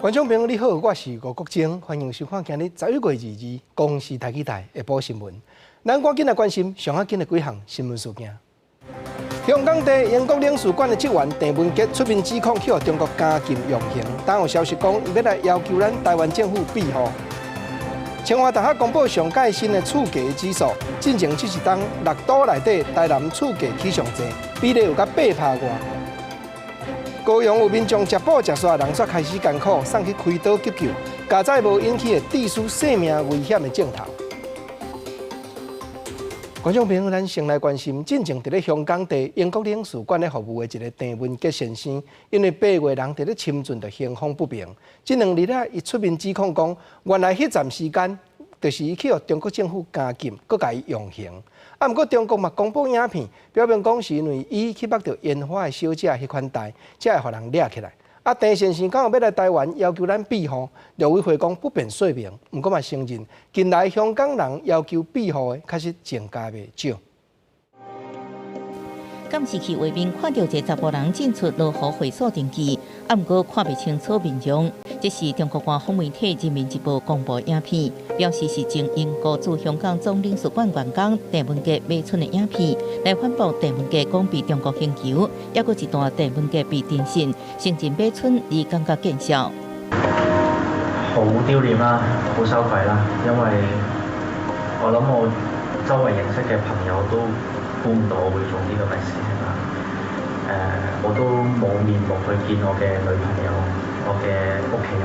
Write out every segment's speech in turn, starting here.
觀眾朋友你好，我是吳國晶，歡迎收看今日11月22公視台語台下晡新聞。咱趕緊來關心上要緊的幾項新聞事件。香港佇英國領事館的職員鄭文傑出面指控去予中國監禁用刑，但有消息講伊欲來要求咱台灣政府庇護。清華大學公布上蓋新的厝價指數，進前這一冬六都內底台南厝價起上濟，比例有甲8趴外。高雄有民眾食補食煞，人煞開始艱苦，送去開刀急救，佳哉無引起的致死性命危險的症頭。觀眾朋友，咱先來關心，進前佇咧香港佇英國領事館咧服務的一个鄭文傑先生，因為八月人佇咧深圳就行風不明，這兩日啊，伊出面指控講，原來彼陣時間就是伊去予中國政府監禁，閣共伊用刑。啊，毋過中國嘛公布影片，表明講是因為伊去目著煙花的小姐彼款代，才會予人掠起來。啊，鄭先生講欲來台灣要求咱庇護，陸委會講不便說明，毋過嘛承認，近來香港人要求庇護的確實增加袂少。監視器畫面看著一个查埔人進出羅湖會所登記，啊，毋過看袂清楚面容。這是中國官方媒體《人民日報》公布影片，表示是前英國駐香港總領事館員工鄭文傑買春的影片，來反駁鄭文傑講被中國刑求，抑閣一段鄭文傑被偵訊，承認買春而感覺見笑。好丟臉啦，好羞愧啦，因為我諗我周圍認識嘅朋友都估唔到我會做呢個嘅事情啦。我都冇面目去見我嘅女朋友，我嘅屋企人。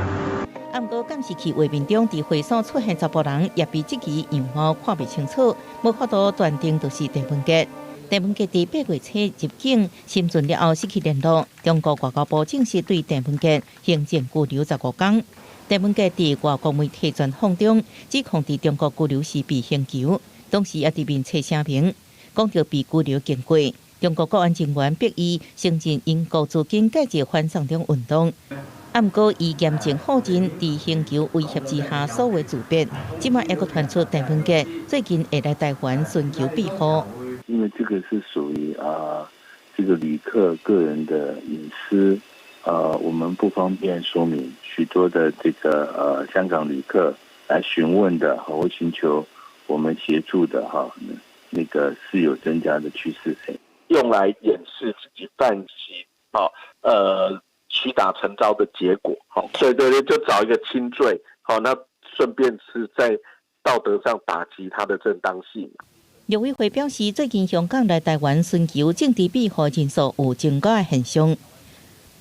啊，毋過監視器畫面中，佇會所出現查埔人，也被質疑樣貌看袂清楚，無法度斷定就是鄭文傑。鄭文傑佇8月初入境深圳了後失去聯絡，中國外交部正式對鄭文傑行政拘留15天。鄭文傑佇外國媒體專訪中指控佇中國拘留時被刑求，當時也佇面冊聲明，講著被拘留經過，中國國安人員逼伊承認英國資金介入反送中運動。啊，毋過伊嚴正否認佇刑求威脅之下所為自辯。這擺猶閣傳出鄭文傑最近會來台灣尋求庇護。因為這個是屬於啊，這個旅客個人的隱私，我們不方便說明。許多的這個香港旅客來詢問的，或尋求我們協助的哈，那個是有增加的趨勢。用來掩飾自己犯行，屈打成招的結果，好，對對對，就找一個輕罪，好，那順便是在道德上打擊他的正當性。陸委會表示，最近香港來台灣尋求政治庇護人數有增加的現象。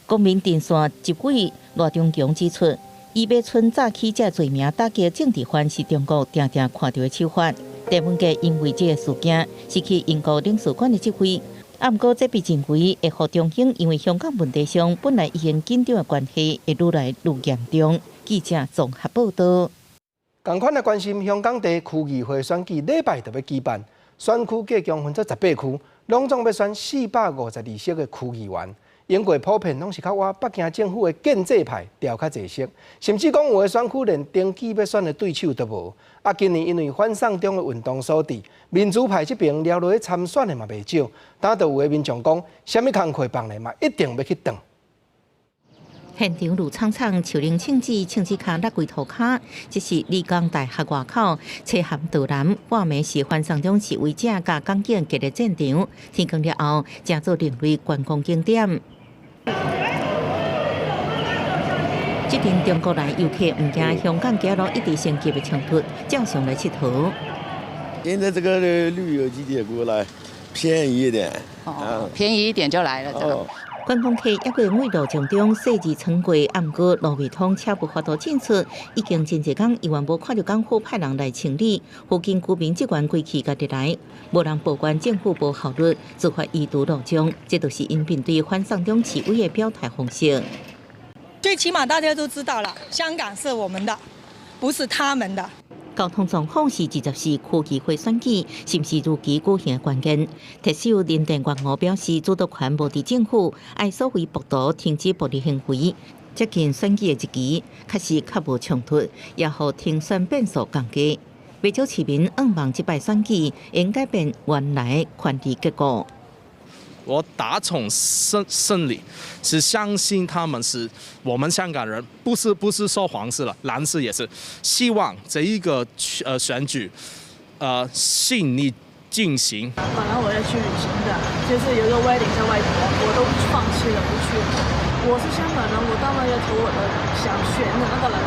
國民陣線執委賴中強指出，伊買春詐欺這罪名打擊政治犯是中國定定看著的手法。鄭文傑因為這个事件失去英國領事館的職位，啊，毋過這被認為會予中英因為香港問題上本來已經緊張的關係會愈來愈嚴重。記者綜合報道。仝款來關心香港地區議會選舉禮拜就欲舉辦，選區計共分做18區，攏總欲選452席的區議員。經過普遍攏是較倚北京政府的建制派調較濟席，甚至講有的選區連登記欲選的對手都無。啊，今年因為反送中的運動所致，民主派這邊留落去參選的嘛袂少，但就有的民眾講，啥物工課放咧嘛，一定欲去當。現場攄氅氅，樹奶銃子，銃子跤落規塗跤，這是理工大學外口車函道南，半暝是反送中示威者佮港警激烈戰場，天光了後，成做另類觀光景點。這陣中國來遊客毋驚香港街路一直升級的衝突，照常來𨑨迌。現在這個旅遊季節過來，便宜一點，哦，便宜一點就來了。哦。觀光客猶閣對路障中細緻穿過，毋過路未通，車無法度進出。已經真濟工，猶原無看著港府派人來清理。附近居民這關規氣家己來，無人抱怨政府無效率，自發移除路障，這就是𪜶面對反送中示威的表態方式。最起碼大家都知道了，香港是我們的，不是他們的。交通狀況是24區議會選舉是毋是如期舉行的關鍵。特首林鄭月娥表示，主導權無佇政府，愛所謂暴徒停止暴力行為。接近選舉的日期，確實較無衝突，也予聽選變數降低。不少市民向望這擺選舉會改變原來的權力結構。我打從心心裡是相信他們是我們香港人，不是說黃絲了，藍絲也是希望這一個選舉順利進行。本來我要去旅行的，就是有個 wedding 在外國，我都放棄了不去。我是香港人，我當然要投我的想選的那個人。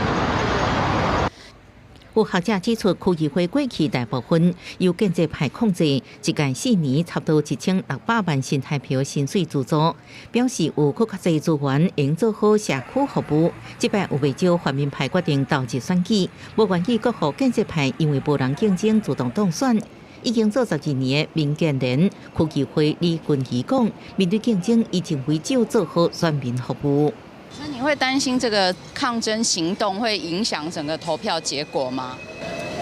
有學者指出，區議會過去大部分由建制派控制，一屆4年差不多1600萬新台票薪水資助，表示有閣較濟資源用做好社區服務。這擺有袂少泛民派決定投入選舉，無願意閣予建制派因為無人競爭自動當選。已經做12年的民建聯區議會李君儀講，面對競爭，伊認為只有做好選民服務。那你會擔心這個抗爭行動會影響整個投票結果嗎？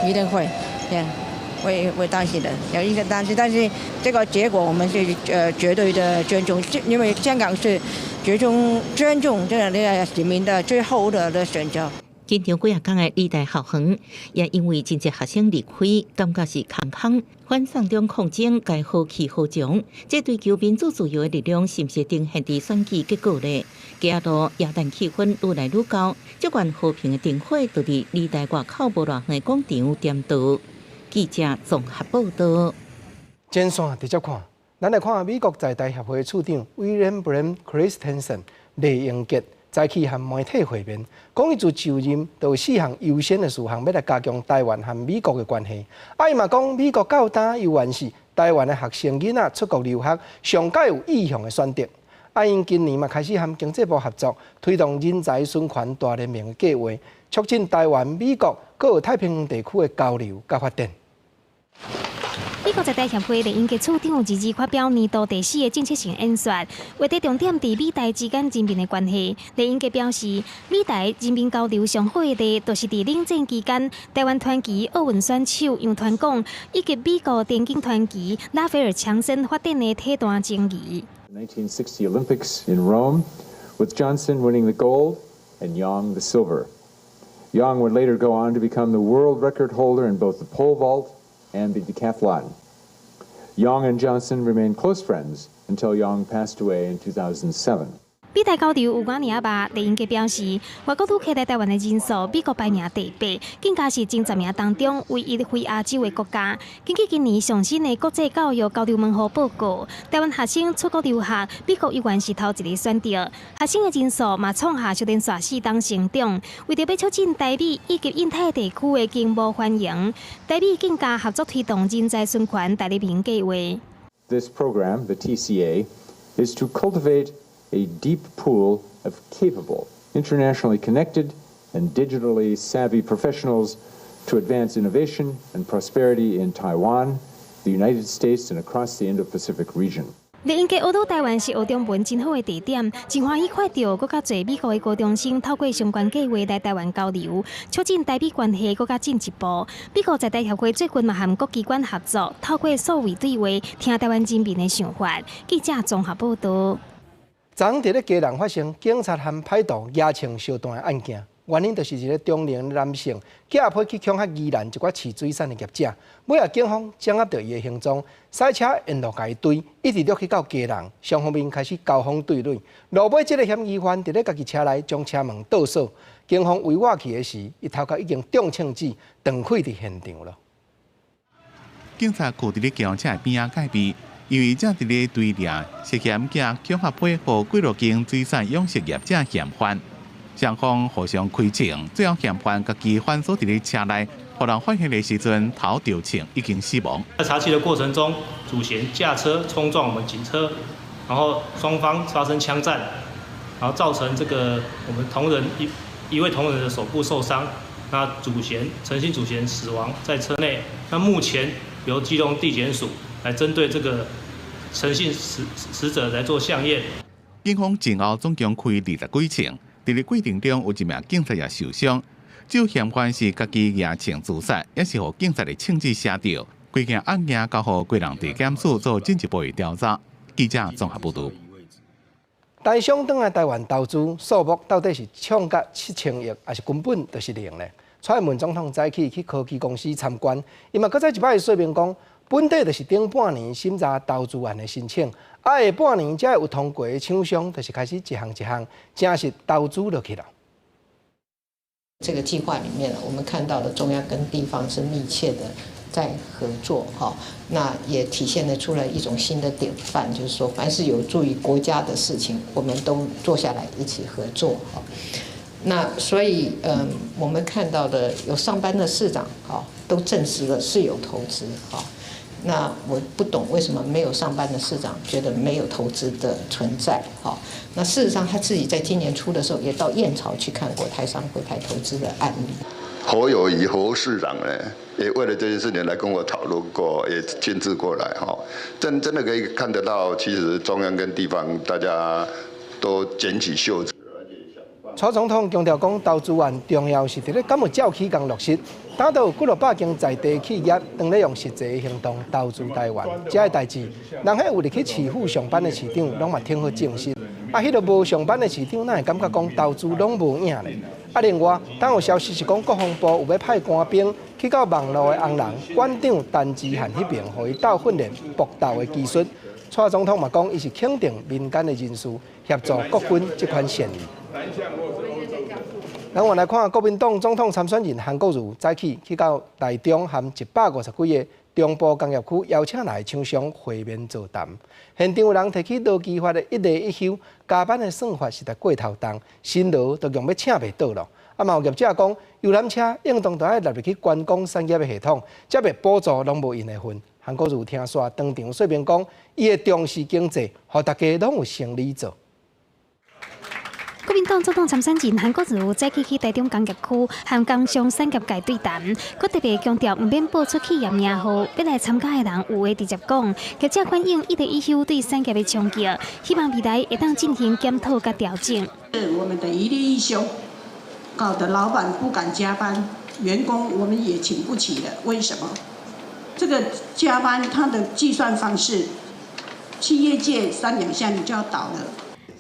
一定會，對，會擔心的，有一個擔心，但是這個結果我們是絕對的尊重，因為香港是尊重這個市民的最後的選擇。緊張幾仔工的理大校園，也因為真濟學生離開，感覺是空空。反送中抗爭該何去何從？這追求民主自由的力量，是毋是呈現佇選舉結果呢？街仔路耶誕氣氛愈來愈厚，這罐和平的燈火就佇理大外口無偌遠的廣場點著。記者綜合報道。前線直接看，咱來看美國在台協會處長威廉·布倫·克里斯汀森酈英傑早起和媒體會面，講伊自就任就有四項優先的事項，欲來加強台灣和美國的關係。啊，伊嘛講美國到今猶原是台灣的學生囡仔出國留學上蓋有意向的選擇。啊，𪜶今年嘛開始和經濟部合作，推動人才循環大聯盟的計劃，促進台灣、美國閣有太平洋地區的交流佮發展。美國在台協會酈英傑處長二二發表年度第四個政策性演說，話題重點佇美台之間人民的關係。酈英傑表示，美台人民交流上好的例，就是佇冷戰期間，台灣傳奇奧運選手楊傳廣以及美國田徑傳奇拉斐爾強森發展的體壇情誼。 1960 Olympics in Rome, with Johnson winning the gold and Yang the silver. Yang would later go on to become the world record holder in both the pole vault and the decathlon. Yang and Johnson remained close friends until Yang passed away in 2007. 美台交流有偌爾仔密，酈英傑表示，外國旅客來台灣的人數，美國排名第八，更加是前10名當中唯一非亞洲的國家。根據今年上新的國際教育交流門戶報告，台灣學生出國留學，美國猶原是頭一个選擇，學生的人數嘛創下連續4冬成長。為著欲促進台美以及印太地區的經貿繁榮，台美更加合作推動人才循環大聯盟計劃。 This program, the TCA, is to cultivate a deep pool of capable, internationally connected, and digitally savvy professionals to advance innovation and prosperity in Taiwan, the United States, and across the Indo-Pacific region. 酈英傑學到台灣是學中文真好的地點，真歡喜看著閣較濟美國的高中生透過相關計劃來台灣交流，促進台美關係閣較進一步。美國在台協會最近嘛和各機關合作，透過數位對話，聽台灣人民的想法。記者綜合報道。昨昏佇咧基隆發生警察和歹徒舉槍相彈的案件，原因就是一个中年男性駕批去恐嚇宜蘭一寡飼水產的業者，尾仔警方掌握著伊的行蹤，賽車沿路共伊追，一直掠去到基隆，雙方面開始交鋒對壘。路尾這个嫌疑犯佇咧家己車內將車門倒鎖，警方圍倚去的時，伊頭殼已經中槍子斷開佇現場了。警察拘佇咧轎車的邊仔戒備。因為正佇咧追掠涉嫌寄恐嚇批予幾落間水產養殖業者嫌犯，雙方互相開槍，最後嫌犯家己反鎖佇咧車內，予人發現的時陣頭著槍已經死亡。在查緝的過程中，主嫌駕車衝撞我們警車，然後雙方發生槍戰，然後造成這個我們同仁一位同仁的手部受傷，那主嫌陳姓主嫌死亡在車內。那目前由基隆地檢署來針對這個陳姓死者來做相驗。警方前後總共開20幾槍，佇咧過程中有一名警察也受傷。這嫌犯是家己舉槍自殺，抑是予警察的槍支射著。規件案件交予基隆地檢署做進一步的調查。記者綜合報導。台商轉來台灣投資數目到底是創甲7000億，抑是根本就是零呢？蔡英文總統早起去科技公司參觀，伊嘛閣再一擺說明講，本底就是頂半年審查投資案的申請，啊下半年才會有通過的廠商，就是開始一項一項正式投資落去了。這個計劃裡面，我們看到的中央跟地方是密切的在合作，哈，那也體現得出來一種新的典範，就是說，凡是有助於國家的事情，我們都坐下來一起合作，哈。那所以，我們看到的有上班的市長，哈，都證實了是有投資，哈。那我不懂為什麼沒有上班的市長覺得沒有投資的存在，哈。那事實上他自己在今年初的時候也到燕巢去看過台商回台投資的案例。侯友宜侯市長呢，也為了這件事情來跟我討論過，也親自過來，哈。真真的可以看得到，其實中央跟地方大家都捲起袖子。蔡總統強調講，投資案重要是佇咧敢有照起工落實，當都有幾落百間在地企業當咧用實際行動投資台灣，這个代誌，人彼有入去市府上班的市長，攏嘛挺好證實。啊，彼个無上班的市長，哪會感覺講投資攏無影咧？啊，另外，當有消息是講國防部有欲派官兵去到網路的紅人館長陳之漢彼爿，予伊鬥訓練搏鬥的技術。蔡總統嘛講，伊是肯定民間的人士協助國軍這款善意。咱換來看國民黨總統參選人韓國瑜早起去到台中，和150幾個中部工業區邀請來廠商會面座談。現場有人提起勞基法的一例一休加班的算法實在過頭重，辛勞都用欲請袂倒囉。啊，嘛有業者講，遊覽車應當著愛納入去觀光產業的系統，這筆補助攏無𪜶的份。韓國瑜聽煞當場說明講，伊會重視經濟，予大家攏有生理做。國民黨總統參選人韓國瑜早起去台中工業區和工商產業界對談，閣特別強調毋免報出企業名號，欲來參加的人有話直接講。業者反映一例一休對產業的衝擊，希望未來會當進行檢討佮調整。我們的一例一休，搞得老闆不敢加班，員工我們也請不起了。為什麼？這個加班它的計算方式，企業界三兩下你就要倒了。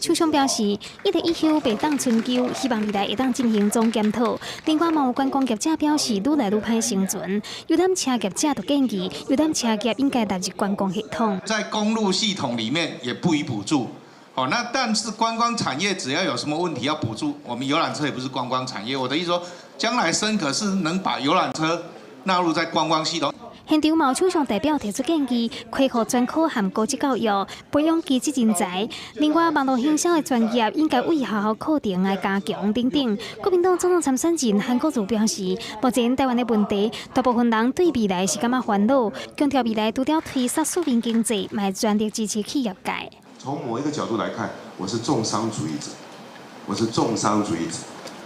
廠商表示，一例一休袂當春秋，希望未來會當進行總檢討。另外，嘛有觀光業者表示，愈來愈歹生存。遊覽車業者就建議，遊覽車業應該納入觀光系統。在公路系統裡面也不予補助。哦，那但是觀光產業只要有什麼問題要補助，我們遊覽車也不是觀光產業。我的意思說，將來深可是能把遊覽車納入在觀光系統。現場嘛有廠商代表提出建議，恢復專科和高職教育，培養技職人才。另外，網路行銷的專業應該為學校課程來加強等等。國民黨總統參選人韓國瑜表示，目前台灣的問題，大部分人對未來是感覺煩惱，強調未來除了推捒庶民經濟，嘛會全力支持企業界。從某一個角度來看，我是重商主義者，我是重商主義者。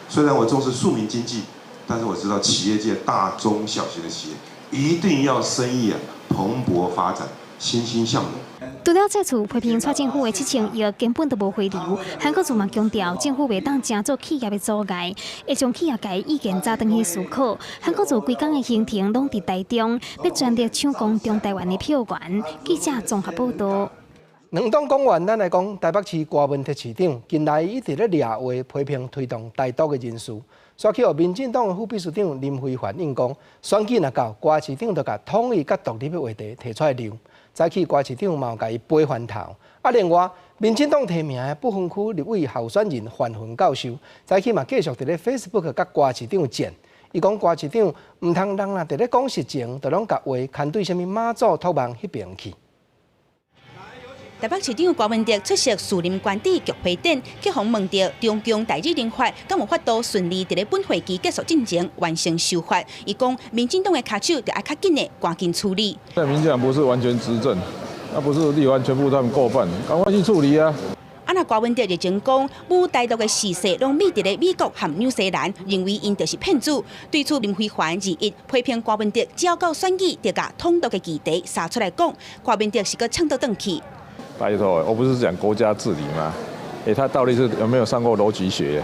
雖然我重視庶民經濟，但是我知道企業界大中小型的企業一定要生意啊蓬勃發展，欣欣向榮。除了這次批評蔡政府的7000億根本就無回流，韓國瑜嘛強調，政府袂當成做企業的阻礙，會將企業界意見早轉去思考。韓國瑜規工的行程攏佇台中，欲全力搶攻中台灣的票源。記者綜合報導。兩黨講完，咱來講台北市柯文哲市長近來一直咧掠話批評推動台獨的人士，煞去予民進黨的副秘書長林飛帆應講，選舉若到，柯市長就共統一佮獨立的話題提出來聊。早起柯市長嘛有共伊掰翻頭。啊，另外，民進黨提名的不分區立委候選人范雲教授，早起嘛繼續佇咧 Facebook 佮柯市長戰。伊講柯市長毋通人若佇咧講實情，就攏共話牽對啥物媽祖託夢彼爿去。台北市長柯文哲出席士林官邸菊花典，去予問著中共代理人法，敢有法度順利佇咧本會期結束進前完成修法？伊講，民進黨的跤手著愛較緊的趕緊處理。但民進黨不是完全執政，那不是立法全部他們過半，趕快去處理啊！啊，若柯文哲日前講，舞台獨的事實攏秘佇咧美國和紐西蘭，認為𪜶就是騙子。對此，林飛帆二一批評柯文哲，只要到選舉就共統獨的議題捎出來講，柯文哲是閣嗆倒轉去。拜託，我不是講國家治理嗎？欸，他到底是有沒有上過邏輯學？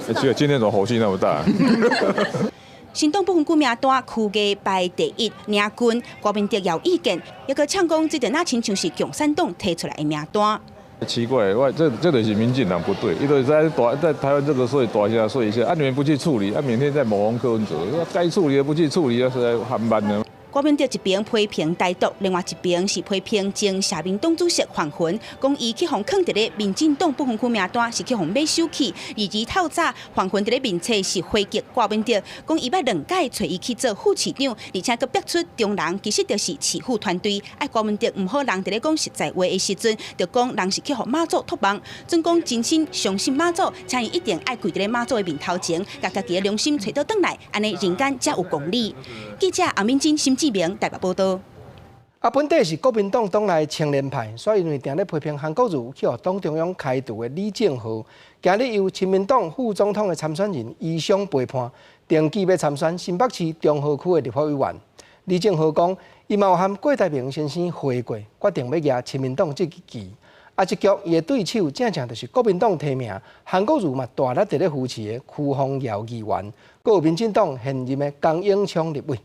欸，今天怎麼火氣那麼大？新黨不分區名單區議排第一，領軍柯文哲也有意見，抑閣嗆講這就若親像是共產黨提出來的名單。奇怪，我這就是民進黨不對，伊就在大在台灣這個稅大聲說一下，啊你們不去處理，啊每天在抹紅柯文哲，該處理的不去處理，啊實在很慢的。郭文哲一邊批評台獨，另外一邊是批評前社民黨主席黃雲，講伊去予囥佇咧民進黨不分區名單是去予買手去，而而透早黃雲佇咧面冊是回擊郭文哲，講伊捌兩擺揣伊去做副市長，而且閣逼出中人其實就是市府團隊，愛郭文哲毋好人佇咧講實在話的時陣，就講人是去予媽祖託夢，準講真心相信媽祖，請伊一定愛跪佇咧媽祖的面頭前，共家己的良心揣倒轉來，按呢人間才有公理。記者阿敏珍、沈志明台北報道。啊，本底是國民黨黨內青年派，所以因為定咧批評韓國瑜去予黨中央開除的李正皓，今日由親民黨副總統的參選人余湘陪伴，登記欲參選新北市中和區的立法委員。李正皓講，伊嘛有和郭台銘先生會過，決定欲舉親民黨這支旗。啊，這局伊的對手正正就是國民黨提名韓國瑜嘛大力佇咧扶持的區鳳瑤議員，閣有民進黨現任的江永昌立委。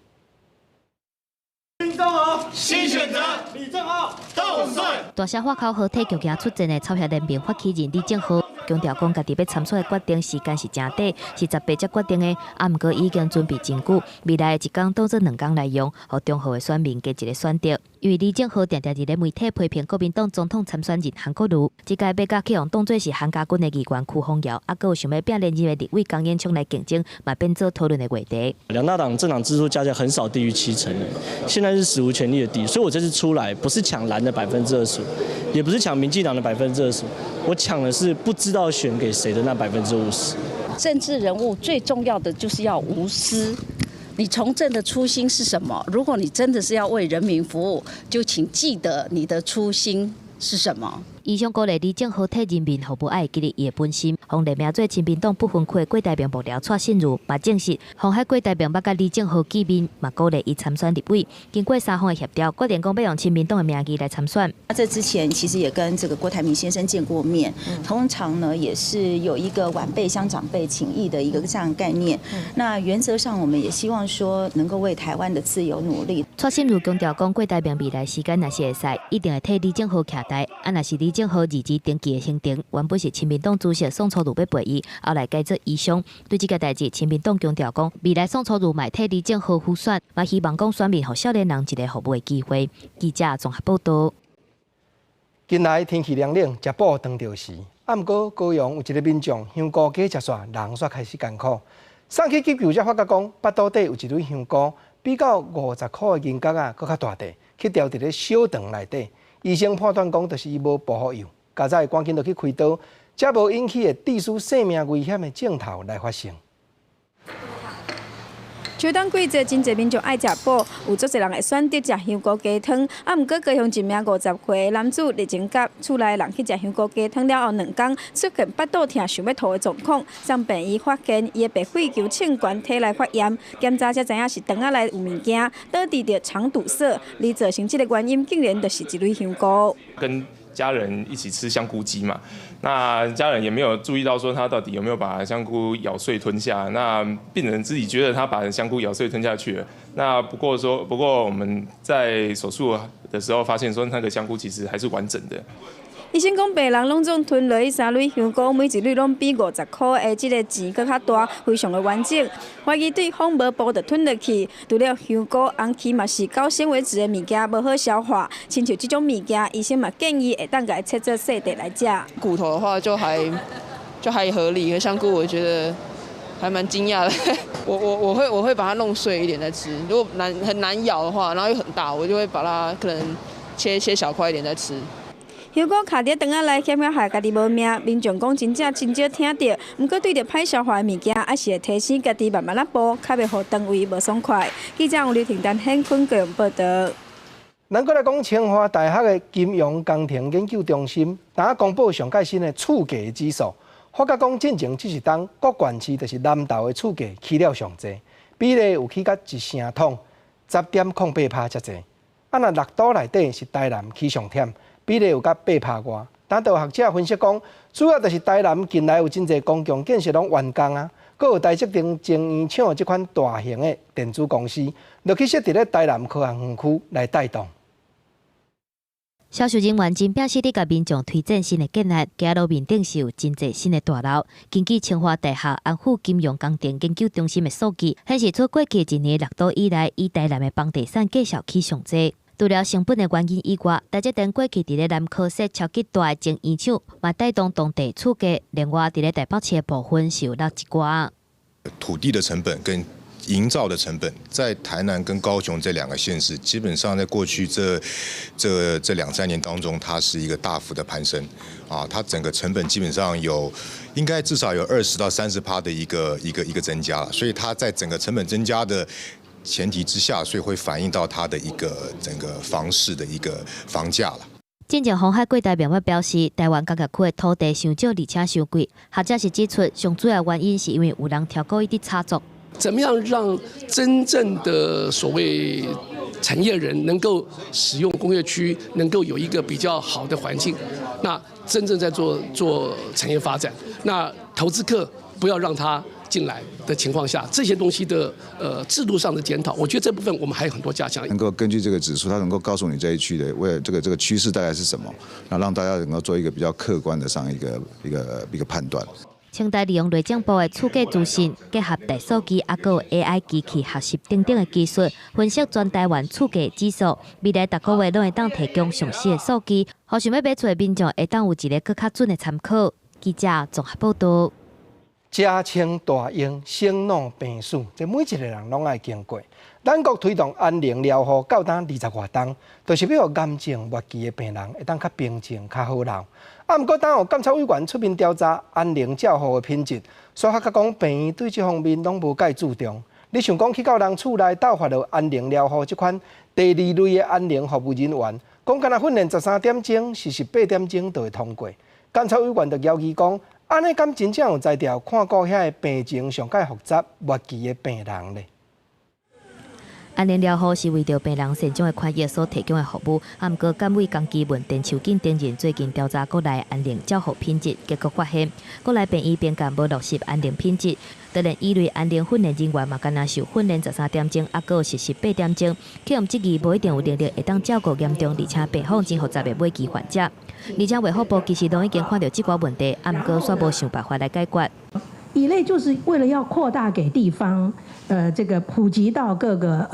新選擇，李正皓當選。大聲喊口號，替強行出戰的草協聯盟發起人李正皓強調講，家己欲參選的決定時間是誠短，是18才決定的。啊，毋過已經準備真久，未來的一工當做兩工來用，予中和的選民加一个選擇。因為李正皓定定佇咧媒體批評國民黨總統參選人韓國瑜，這屆欲共去予當做是韓家軍的議員區鳳瑤，啊，閣有想欲拼連任的立委江永昌來競爭，嘛變做討論的話題。兩大黨政黨支出加起來很少低於70%，現在是史無前例的低，所以我這次出來不是搶藍的25%，也不是搶民進黨的25%，我搶的是不知道選給誰的那50%。政治人物最重要的就是要無私。你從政的初心是什麼？如果你真的是要為人民服務，就請記得你的初心是什麼。伊想鼓勵李正皓替人民服務，愛會記得伊的本心。予提名做親民黨不分區的郭台銘幕僚蔡信如嘛證實，鴻海郭台銘捌佮李正皓見面，嘛鼓勵伊參選立委。經過三方的協調，決定講欲用親民黨的名義來參選。這之前其實也跟這個郭台銘先生見過面，通常呢也是有一個晚輩相長輩情誼的一個這樣概念。那原則上，我們也希望說能夠為台灣的自由努力。蔡信如強調講，郭台銘未來時間若是會使，一定會替李正皓徛台。啊，若是李正皓辭職登記的行程，原本是親民黨主席宋楚瑜欲陪伊，後來改做余湘。對這個代誌，親民黨強調講，未來宋楚瑜嘛會替李正皓輔選，嘛希望講選民予少年人一个服務的機會。記者綜合報道。近來天氣涼冷，食補當著時，啊，毋過高雄有一个民眾香菇雞食煞，人煞開始艱苦，送去急救才發覺講，腹肚底有一蕊香菇，比較50箍的銀角仔閣較大塊，去牢佇咧小腸內底。醫生判斷講，就是伊無補好藥，佳哉趕緊就去開刀，才無引起的致死性命危險的症頭來發生。秋冬季節，真濟民眾愛食補，有足濟人會選擇食香菇雞湯。啊，毋過高雄一名50歲的男子李正甲，厝內人去食香菇雞湯了後，2工出現腹肚疼、想欲吐的狀況，送病院發現伊的白血球衝懸，體內發炎，檢查才知影是腸仔內有物件，導致著腸堵塞，而造成這个原因，竟然就是一蕊香菇。跟家人一起吃香菇雞嘛，那家人也沒有注意到說他到底有沒有把香菇咬碎吞下。那病人自己覺得他把香菇咬碎吞下去了。那不過說，不過我們在手術的時候發現說那個香菇其實還是完整的。醫生講，病人攏總吞落去三蕊香菇，每一蕊攏比50箍的這个錢閣較大，非常的完整。懷疑對方無補就吞落去，除了香菇、紅芪嘛是高纖維質的物件，無好消化。親像這種物件，醫生嘛建議會當共伊切做細塊來食。骨頭的話就還合理，香菇我覺得還蠻驚訝的。我會把它弄碎一點再吃，如果很難咬的話，然後又很大，我就會把它可能切切小塊一點再吃。香菇卡佇腸仔內，險仔害家己無命。民眾講真正真少聽著，毋過對著歹消化的物件，還是會提醒家己慢慢仔補，較袂予腸胃無爽快。記者王劉婷、陳顯坤高雄報導。咱閣來講清華大學的金融工程研究中心，今公布上蓋新的厝價指數，發覺講進前這一冬各縣市就是南投的厝價起了上濟，比例有起甲一成桶10.08%遮濟。啊，若六都內底是台南起上忝。比例有甲8%外，但有學者分析講，主要就是台南近來有真濟公共建設攏完工啊，閣有台積電晶圓廠這款大型的電子公司，落去設佇咧台南科學園區來帶動。銷售人員真拼死咧共民眾推薦新的建案，街路面頂是有真濟新的大樓。根據清華大學安富金融工程研究中心的數據顯示出，過去一年六都以來，以台南的房地產繼續起上濟。除了成本的原因以外，台積電過去佇咧南科設超級大的晶圓廠，嘛帶動當地厝價。另外，佇咧台北市的部分是有落一寡。土地的成本跟營造的成本，在台南跟高雄這兩個縣市，基本上在過去這兩三年當中，它是一個大幅的攀升，啊，它整個成本基本上有應該至少有20到30%的一個增加，所以它在整個成本增加的前提之下，所以會反映到它的一個整個房市的一個房價了。進前鴻海郭台銘表示，台灣工業區的土地傷少，而且傷貴。學者是指出，上主要原因是因為有人刁故意佇炒作。怎麼樣讓真正的所謂產業人能夠使用工業區，能夠有一個比較好的環境？那真正在做產業發展，那投資客不要讓他進來的情況下，這些東西的制度上的檢討，我覺得這部分我們還有很多加強。能夠根據這個指數，它能夠告訴你這一區的未來這個趨勢大概是什麼，那讓大家能夠做一個比較客觀的上一個判斷。清大利用內政部的厝價資訊，結合大數據，抑閣有 AI 機器學習等等的技術，分析全台灣厝價指數。未來逐個月攏會當提供詳細的數據，予想欲買厝的民眾會當有一個閣較準的參考。記者綜合報導。食穿大用，生老病死，這每一个人攏愛經過。咱國推動安寧療護到今20外冬，就是欲予癌症末期的病人會當較平靜、較好留。啊，毋過當有監察委員出面調查安寧照護的品質，煞發覺講病院對這方面攏無蓋注重。你想講去到人厝內鬥發落安寧療護這款第二類的安寧服務人員，講干焦訓練13點鐘、48點鐘就會通過。監察委員就要求講，按呢敢真正有才調看顧遐个病情上蓋複雜末期的病人咧？安寧療護是為著病人善終的權益所提供的服務，啊，毋過監委江基文、陳秋錦等人最近調查國內安寧照護品質，結果發現國內病院評鑑無落實安寧品質，當然依類安寧訓練人員嘛，干焦受訓練13點鐘，抑閣有實習8點鐘，去予質疑無一定有能力會當照顧嚴重而且病況真複雜的末期患者。而且衛福部其實攏已經看著這寡問題，啊，毋過煞無想辦法來解決。乙類就是為了要擴大給地方，這個普及到各個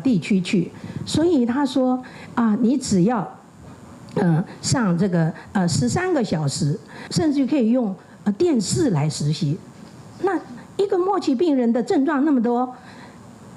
地區去，所以他說啊，你只要，上這個13個小時，甚至可以用電視來實習。那一個末期病人的症狀那麼多，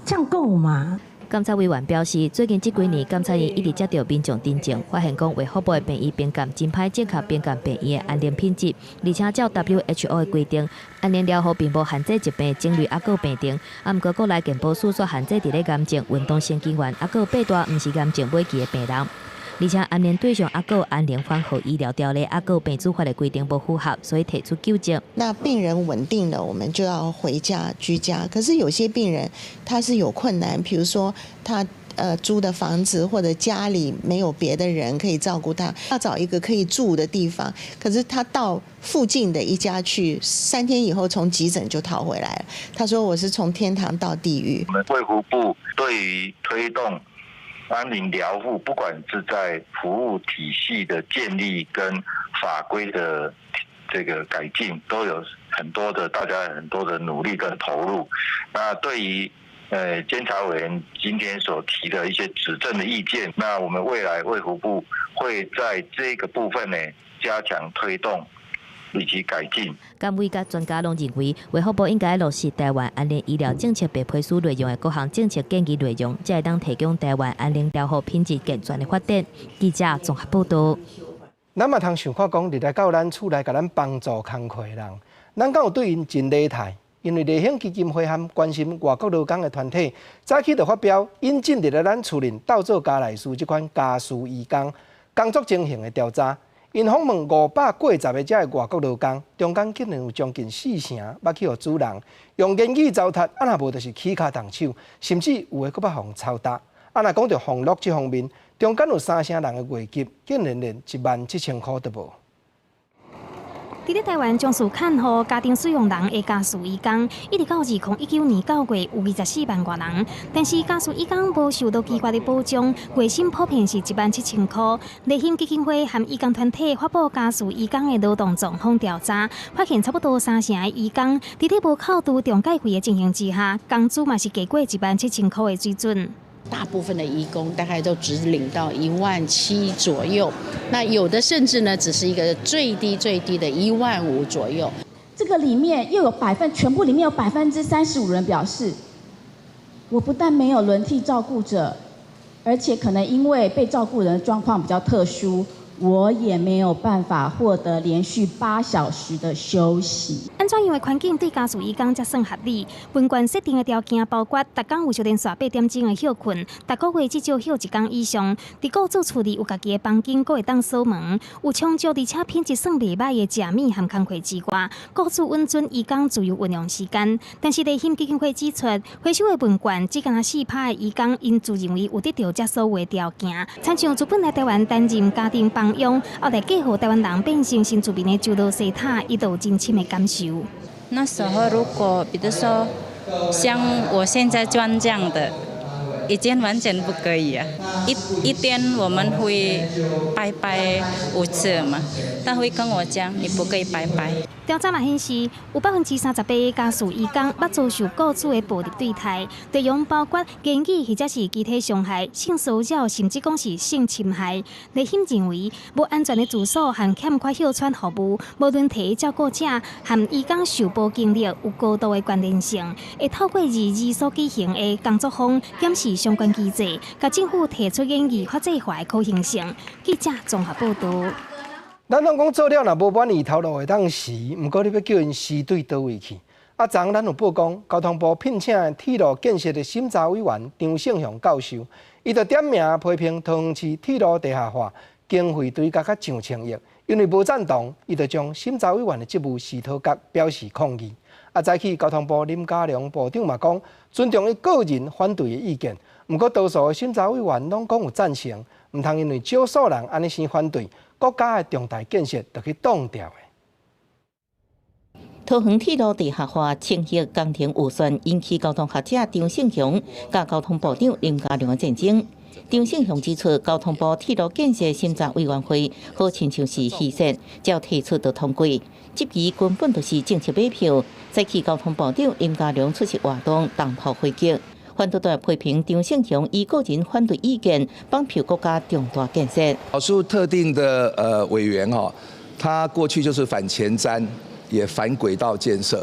這樣夠嗎？監察委員表示，最近這幾年，監察院一直接著民眾陳情，發現講衛福部的病院評鑑真歹正確評鑑病院的安寧品質，而且照 WHO 的規定，安寧療護並無限制疾病種類，抑閣病程。啊，毋過國內健保署煞限制佇咧癌症、運動神經元，抑閣八大毋是癌症末期的病人。而且安寧對象抑閣安寧緩和醫療條例，抑閣病主法的規定無符合，所以提出糾正。那病人穩定了，我們就要回家居家。可是有些病人他是有困難，譬如說他租的房子或者家裡沒有別的人可以照顧他，要找一個可以住的地方。可是他到附近的一家去，3天以後從急診就逃回來了。他說我是從天堂到地獄。我們衛福部對於推動安寧療護，不管是在服務體系的建立跟法規的這個改進，都有很多的大家很多的努力跟投入。那對於監察委員今天所提的一些指正的意見，那我們未來衛福部會在這個部分呢加強推動以及改進。監委佮專家攏認為，衛福部應該落實台灣安寧醫療政策白皮書內容的各項政策建議內容，才會當提供台灣安寧療護品質健全的發展。記者綜合報導。咱嘛通想看講，入來到咱厝內共咱幫助工課的人，咱敢有對𪜶真禮待？因為麗興基金會和關心外國勞工的團體，早起就發表引進入來咱厝裡鬥做家內事這款家事移工工作情形的調查。𪜶訪問580個這个外國勞工，中間竟然有將近四成捌去予主人用言語糟蹋，啊若無就是起跤動手，甚至有的閣捌予操打。啊若講著俸祿這方面，中間有三成人的月入竟然連17,000箍都無。佇佇咧台灣從事看護家庭使用人的家事移工，一直到2019年9月有24萬外人，但是家事移工無受到機關的保障，月薪普遍是1萬7千箍。勵馨基金會和移工團體發布家事移工的勞動狀況調查，發現差不多三成的移工，佇咧無扣除中介費的情形之下，工資嘛是低過一萬七千箍的水準。大部分的移工大概都只領到1萬7左右，那有的甚至呢，只是一個最低最低的1萬5左右。這個裡面又有百分，全部裡面有35%人表示，我不但沒有輪替照顧者，而且可能因為被照顧人的狀況比較特殊，我也沒有辦法獲得連續8小時的休息。按怎樣的環境對家事移工才算合理？問卷設定的條件包括：逐工有小連續8點鐘的歇睏，逐個月至少歇一工以上；佇雇主厝裡有家己的房間，閣會當鎖門；有充足而且品質算袂䆀的食物和工課之外，雇主允准移工自由運用時間。但是勵馨基金會指出，回收的問卷只干焦4%的移工𪜶自認為有得到這所有的條件。親像自本來台灣擔任家庭幫傭，後來嫁予台灣人變成新住民的周羅西塔，伊就有真深的感受。那時候如果比如說像我現在賺這樣的，已經完全不可以啊！一天我們會拜拜五次嘛，他會跟我講你不可以拜拜。調查嘛顯示，有38%的家事移工捌遭受雇主的暴力對待，內容包括言語或者是肢體傷害、性騷擾，甚至講是性侵害。勵馨認為，無安全的住所和欠缺歇喘服務，無輪替照顧者和移工受暴經歷有高度的關聯性。會透過22所舉行的工作坊檢視相關機制，共政府提出研議法制化的可行性。記者綜合報導。咱攏講做了若無滿意，頭路會當辭，毋過你欲叫𪜶辭對佗位去？啊，昨昏咱有報講，交通部聘請鐵路建設的審查委員張勝雄教授，伊就點名批評桃園市鐵路地下化經費追加較上千億，因為無贊同，伊就將審查委員的職務辭退閣表示抗議。啊，早起交通部林佳龍部長嘛講，尊重伊個人反對的意見，毋過多數的審查委員攏講有贊成，毋通因為少數人按呢先反對。國家的重大建設就去擋掉的。桃園鐵路地下化千億工程預算引起交通學者張勝雄佮交通部長林佳龍的戰爭。張勝雄指出，交通部鐵路建設審查委員會好親像是虛設，只要提出就通過，質疑根本就是政策買票。早起交通部長林佳龍出席活動，當頭回擊。反對黨批評張勝雄以個人反對意見，綁票國家重大建設。少數特定的委員哈，他過去就是反前瞻，也反軌道建設。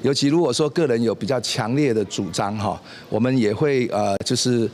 尤其如果說個人有比較強烈的主張哈，我們也會就是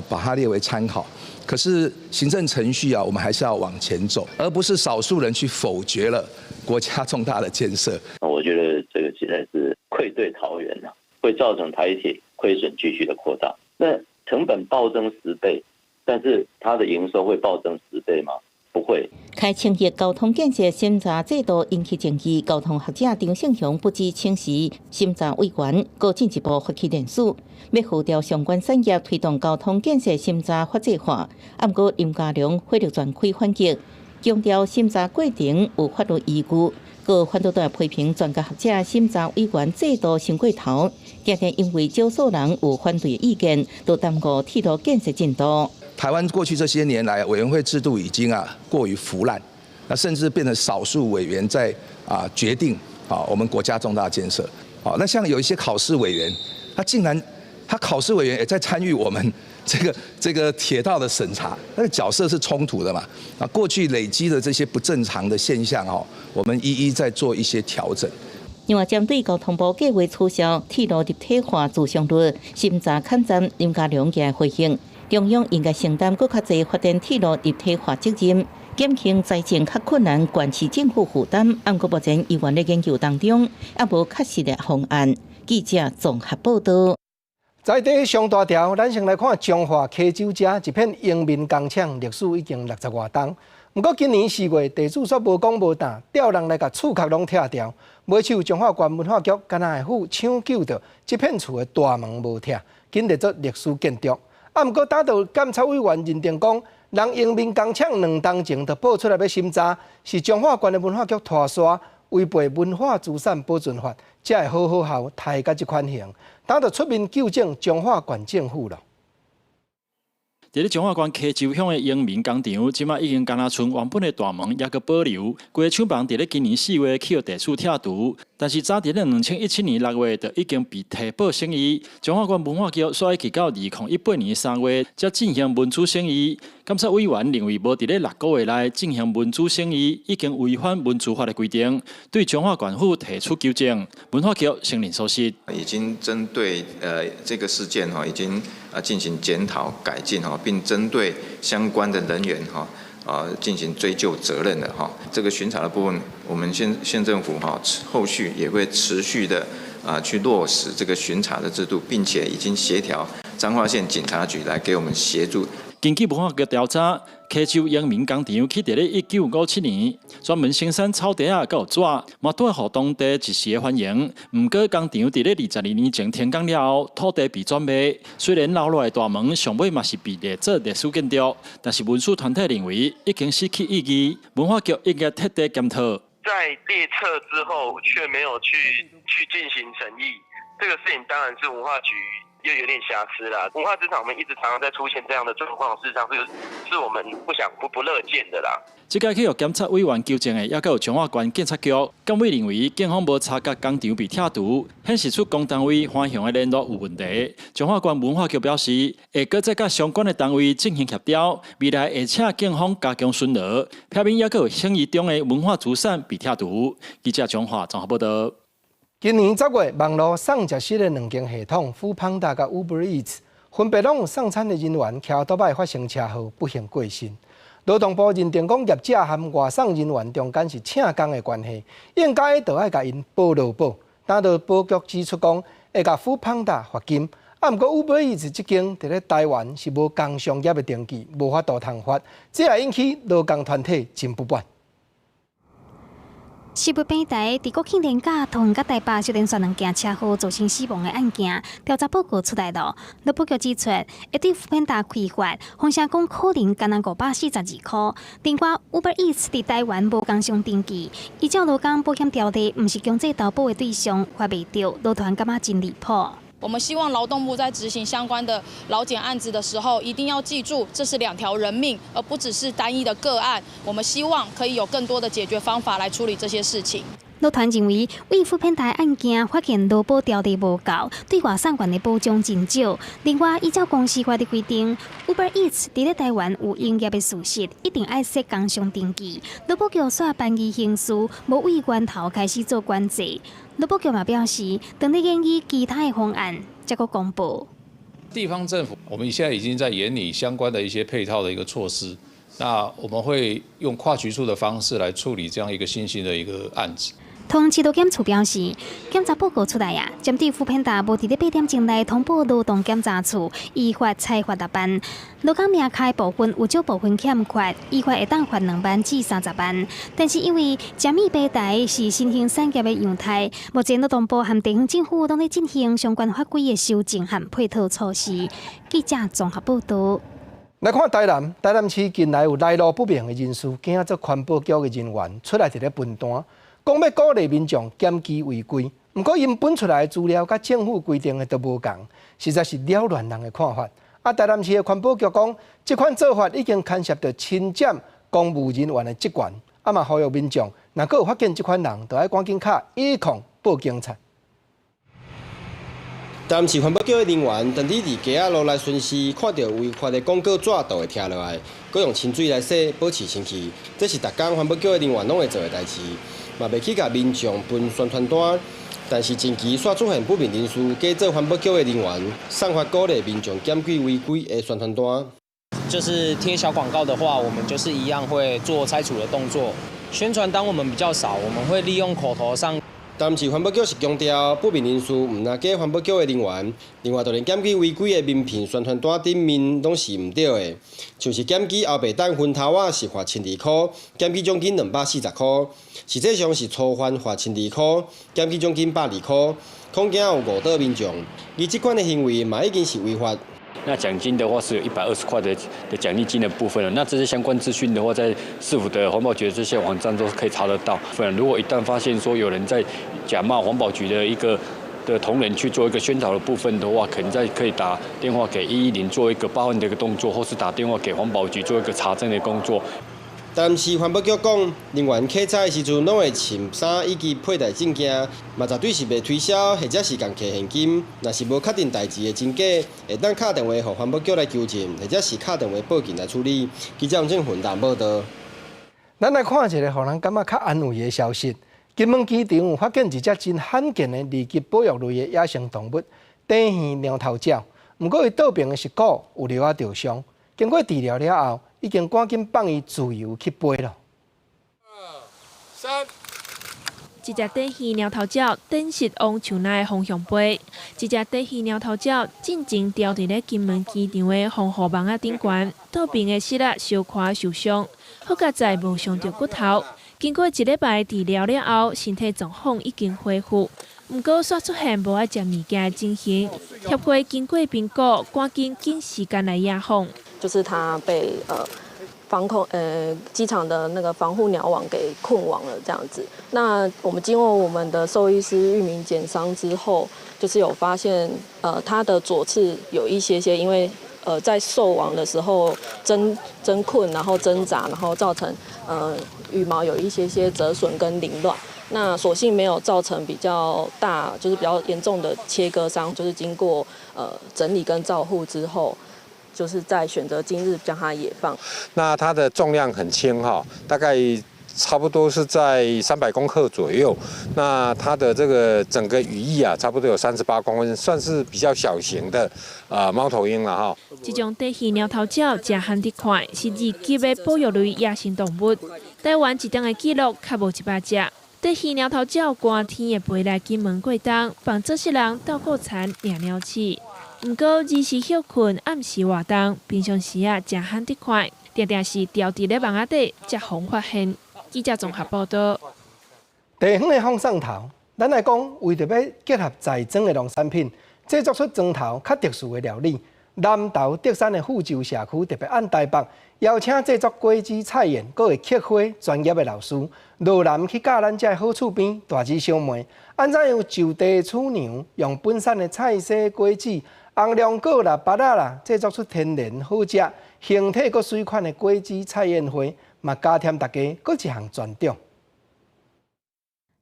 把它列為參考。可是行政程序啊，我們還是要往前走，而不是少數人去否決了國家重大的建設。我覺得這個實在是愧對桃園啊，會造成台鐵虧損繼續的擴大，那成本暴增10倍，但是它的營收會暴增十倍嗎？不會。開千億交通建設審查制度引起爭議，交通學者張勝雄不止請辭審查委員，閣進一步發起連署，欲呼籲相關產業推動交通建設審查法制化。毋過林佳龍火力全開反擊，強調審查過程有法律依據。閣反對黨批評專家學者審查委員制度傷過頭，定定因為少數人有反對意見，就耽誤鐵路建設進度。台灣過去這些年來，委員會制度已經啊過於腐爛，那甚至變成少數委員在啊決定啊我們國家重大建設。啊，那像有一些考試委員，他竟然他考試委員也在參與我們這個鐵道的審查，那個角色是衝突的嘛？啊，過去累積的這些不正常的現象哦，我們一一在做一些調整。另外，針對交通部計劃取消鐵路立體化自償率審查砍站，林佳龍也回應，中央應該承擔閣較濟發展鐵路立體化責任，減輕財政較困難縣市政府負擔。毋過目前猶原咧研究當中，猶無確實的方案。記者綜合報導。在地上大條，咱先來看彰化溪州遮一片榮民工廠，歷史已經60外冬。毋過今年4月，地主煞無講無彈，調人來共厝殼攏拆掉。尾手彰化縣文化局敢若會赴搶救著這片厝的大門無拆，緊列做歷史建築。啊，毋過打到監察委員認定講，人榮民工廠2冬前就報出來欲審查，是彰化縣的文化局拖沙，違背文化資產保存法，才會好好效刣到這款刑，等就出面糾正彰化縣政府囉。佇咧彰化縣溪州鄉的榮民工廠，這馬已經干焦賰原本的大門猶閣保留。規个廠房佇咧今年4月去予地主拆除，但是早佇咧2017年6月就已經被提報審議。彰化縣文化局煞一直到2018年3月才進行文資審議。監察委員認為，無佇咧6個月內進行文資審議，已經違反文資法的規定，對彰化縣府提出糾正。文化局承認疏失，已經針對這個事件哈，已經啊進行檢討改進哈，並針對相關的人員哈啊進行追究責任的哈。這個巡查的部分，我們縣政府哈後續也會持續的啊去落實這個巡查的制度，並且已經協調彰化縣警察局來給我們協助。根據文化局調查，溪州榮民工廠起佇咧1957年，專門生產草袋仔佮紙，嘛拄予當地一時的歡迎。毋過工廠佇咧22年前停工了後，土地被轉賣。雖然留落來大門上尾嘛是被列做歷史建築，但是文史團體認為已經失去意義，文化局應該徹底檢討。在列冊之後，卻沒有去進行審議，這個事情當然是文化局又有點瑕疵啦。文化資產我們一直常常在出現這樣的狀況，事實上是我們不想不樂見的啦。這屆去予監察委員糾正的，猶閣有彰化縣警察局。監委認為，警方無察覺工廠被拆除，顯示出公單位橫向的聯絡有問題。彰化縣文化局表示，會閣再佮相關的單位進行協調，未來會請警方加強巡邏，避免猶閣有審議中的文化資產被拆除。記者彰化綜合報導。今年10月，網路送食食的兩間系統，foodpanda佮 Uber Eats，分別攏有送餐的人員騎歐多擺發生車禍，不幸過身。勞動部認定講，業者和外送人員中間是請工的關係，應該就愛共𪜶報勞保。但勞保局指出講，會共 foodpanda 罰金，啊，毋過 Uber Eats 這間佇咧台灣是無工商業的登記，無法度通罰，這也引起勞工團體真不滿。食物平台佇國慶連假，桃園佮台北接連續兩件車禍造成死亡的案件，調查報告出來囉。勞保局指出，會對 foodpanda 開罰，風聲講可能干焦542塊。另外，Uber Eats 佇台灣無工商登記，依照勞工保險條例，毋是強制投保的對象，罰袂著，勞團感覺真離譜。我們希望勞動部在執行相關的勞檢案子的時候，一定要記住，這是兩條人命，而不只是單一的個案。我們希望可以有更多的解決方法來處理這些事情。勞團認為，為 foodpanda 案件發現勞保條例無夠，對外送員的保障真少。另外，依照公司法的規定，Uber Eats 佇咧台灣有營業的事實，一定愛設工商登記。勞保局煞便宜行事，無對源頭開始做管制。勞保局嘛表示，當咧研議其他的方案，才閣公布。地方政府，我們現在已經在研擬相關的一些配套的一個措施。那我們會用跨局處的方式來處理這樣一個新興的一個案子。通市勞檢處表示，檢查報告出來啊，針對 foodpanda 無佇咧8點鐘內通報勞動檢查處，依法裁罰6萬。勞工名開部分有少部分欠缺，依法會當罰2萬至30萬。但是因為食物平台是新興產業的樣態，目前勞動部和地方政府攏咧進行相關法規的修正和配套措施。記者綜合報導。來看台南，台南市近來有來路不明的人士，驚做環保局的人員出來佇咧分單，講欲鼓勵民眾檢舉違規。毋過𪜶分出來的資料佮政府規定的都無仝，實在是擾亂人的看法。啊，台南市的環保局講，這款做法已經牽涉著侵佔公務人員的職權。啊嘛呼籲民眾，若閣有發現這款人，就愛趕緊敲110報警察。台南市環保局的人員，當佇街仔路來巡視，看著違法的廣告紙，就會拆落來，閣用清水來洗，保持清氣。這是逐工環保局的人員攏會做的代誌，嘛袂去共民眾分宣傳單。但是近期煞出現不明人士假做環保局的人員，散發鼓勵民眾檢舉違規的宣傳單。就是貼小廣告的話，我們就是一樣會做拆除的動作。宣傳單我們比較少，我們會利用口頭上。台南市環保局是強調，不明人士毋但假環保局的人員，另外就連檢舉違規的名片宣傳單頂面攏是毋對的，像是檢舉後白蛋薰頭仔是罰1200塊，檢舉獎金240塊；實際上是初犯罰1200塊，檢舉獎金120塊，恐驚有誤導民眾。而這款的行為嘛已經是違法。那獎金的話是有120塊的獎勵金的部分。那這些相關資訊的話，在市府的環保局的這些網站都可以查得到。如果一旦發現說有人在假冒環保局的一個的同仁去做一個宣導的部分的話，可能在可以打電話給110做一個報案的一個動作，或是打電話給環保局做一個查證的工作。但是環保局講，人員稽查的時陣，攏會穿衫以及佩戴證件，嘛絕對是袂推銷或者是共提現金。若是無確定代誌的真假，會當敲電話予環保局來求證，或者是敲電話報警來處理。記者王正雲報道。咱來看一個予人感覺較安慰的消息。金門機場有發現一隻真罕見的二級保育類的野生動物——短耳貓頭鳥。毋過伊倒爿的舌骨有略仔著傷，經過治療了後，已經趕緊放伊自由去飛了。二、三。一隻短耳貓頭鳥展翅往樹林的方向飛。這隻短耳貓頭鳥進前牢佇咧金門機場的防護網仔頂懸，倒爿的舌仔小可受傷，好佳哉無傷著骨頭。經過一禮拜治療了後，身體狀況已經恢復。毋過煞出現無愛食物件的情形，協會經過評估，趕緊緊時間來野放。就是它被防空機場的那個防護鳥網給困網了，這樣子。那我們經過我們的獸醫師域名檢傷之後，就是有發現它的左翅有一些些，因為在受網的時候掙困，然後掙扎，然後造成羽毛有一些些折損跟凌亂。那所幸沒有造成比較大，就是比較嚴重的切割傷，就是經過整理跟照護之後，就是在選擇今日將它野放。那它的重量很輕哈，大概差不多是在300公克左右。那它的這個整個羽翼啊，差不多有38公分，算是比較小型的啊貓頭鷹了哈。這種短耳貓頭鳥誠罕得看，是二級的保育類野生動物。台灣一冬的記錄較無100隻。短耳貓頭鳥寒天會飛來金門過冬，幫做事人鬥顧田、掠鳥鼠。毋過，日時歇睏，暗時活動，平常時啊，誠罕得看，定定是牢佇咧網仔底，才予發現。記者綜合報道。地方的放送頭，咱來講，為著欲結合在莊的農產品，製作出莊頭較特殊的料理。南投竹山的富州社區特別按台北邀請製作果子菜宴，閣會刻花專業的老師，落南去教咱遮的好厝邊大姊小妹，按怎樣就地取糧，用本產的菜蔬果子、紅龍果啦、芭樂啦，製作出天然好食、形體閣媠款的果子菜宴會，嘛加添大家閣一項專長。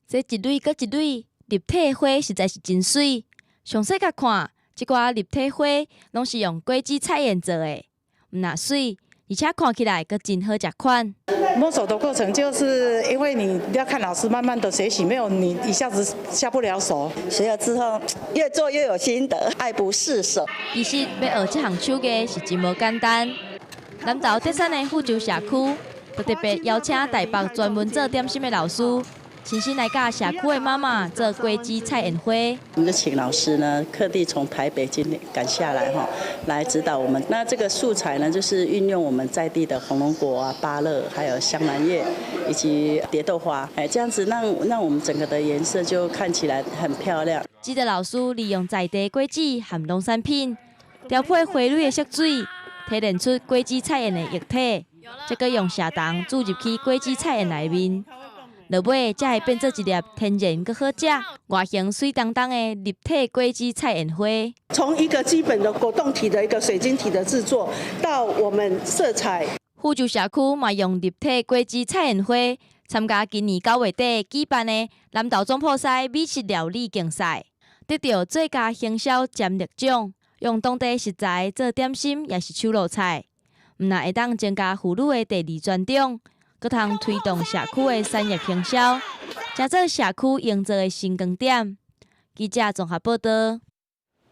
這一蕊閣一蕊立體花實在是真媠，詳細共看，這寡立體花攏是用果子菜宴做的，毋但媠，而且看起來閣真好食款。摸索的過程就是因為你要看老師慢慢的學習，沒有你一下子下不了手。學了之後越做越有心得，愛不釋手。其實欲學這項手藝是真無簡單。南投竹山的富州社區，就特別邀請台北專門做點心的老師，親身來教社區的媽媽做果子菜宴花。我們就請老師呢，特地從台北今天趕下來哈，來指導我們。那這個素材呢，就是運用我們在地的紅龍果啊、芭樂，還有香蘭葉以及蝶豆花，哎，這樣子讓我們整個的顏色就看起來很漂亮。指導老師利用在地果子和農產品，調配花蕊的色水，提煉出果子菜宴的液體，再閣用蔗糖注入去果子菜宴內面。落尾才會變做一粒天然閣好食、外形媠當當的立體果子菜宴花。從一個基本的果凍體的一個水晶體的製作，到我們色彩。富州社區嘛用立體果子菜宴花參加今年9月底舉辦的南投總鋪師美食料理競賽，得著最佳行銷潛力獎。用當地食材做點心，抑是手路菜，毋但會當增加婦女的第二專長，閣通推動社區的產業行銷，成做社區營造的新光點。記者綜合報道。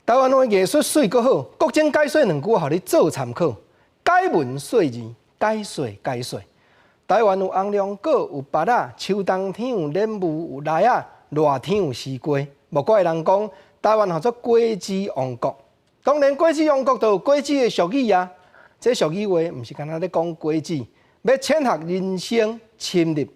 台灣話藝術媠閣好，國珍解說兩句，予你做參考。解文說字，解說解說。台灣有紅龍果，有芭樂，秋冬天有蓮霧，有梨仔，熱天有絲瓜。無怪人講，台灣號做果子王國。當然，果子王國就有果子的俗語啊。這俗語話，毋是干焦咧講果子，欲淺學人生深入，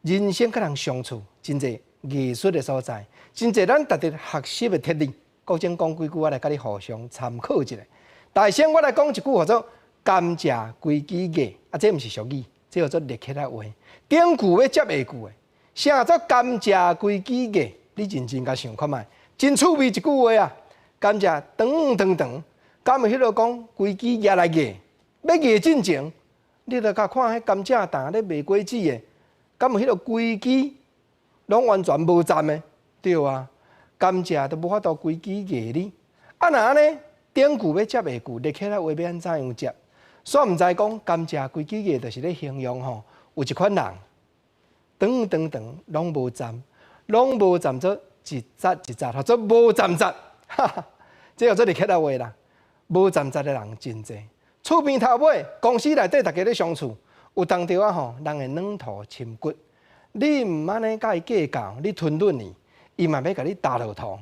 人生佮人相處，真濟藝術的所在，真濟咱值得學習的哲理。國珍講幾句，我來佮你互相參考一下。大聲我來講一句叫做甘蔗規支硬，啊，這毋是俗語，這叫做立起來話。頂句欲接下句的，啥做甘蔗規支硬？你認真共想看覓，真趣味一句話啊！甘蔗長長長，敢有彼落講規支夯來硬，欲硬進前，你著共看彼甘蔗擔咧賣果子的，敢有彼落規支攏完全無站的？對啊，甘蔗都無法度規支硬你。啊，若按呢，頂句欲接下句，立起來話欲按怎樣接？煞毋知講甘蔗規支硬，就是咧形容吼，有一款人，長長長攏無站，攏無站做一節一節，或者無站節，哈哈，這叫做立起來話啦。無站節的人真濟，厝邊頭尾公司內底大家咧相處，有當著啊吼，人會軟塗深骨。你毋按呢共伊計較，你吞忍伊，伊嘛欲共你踏落塗。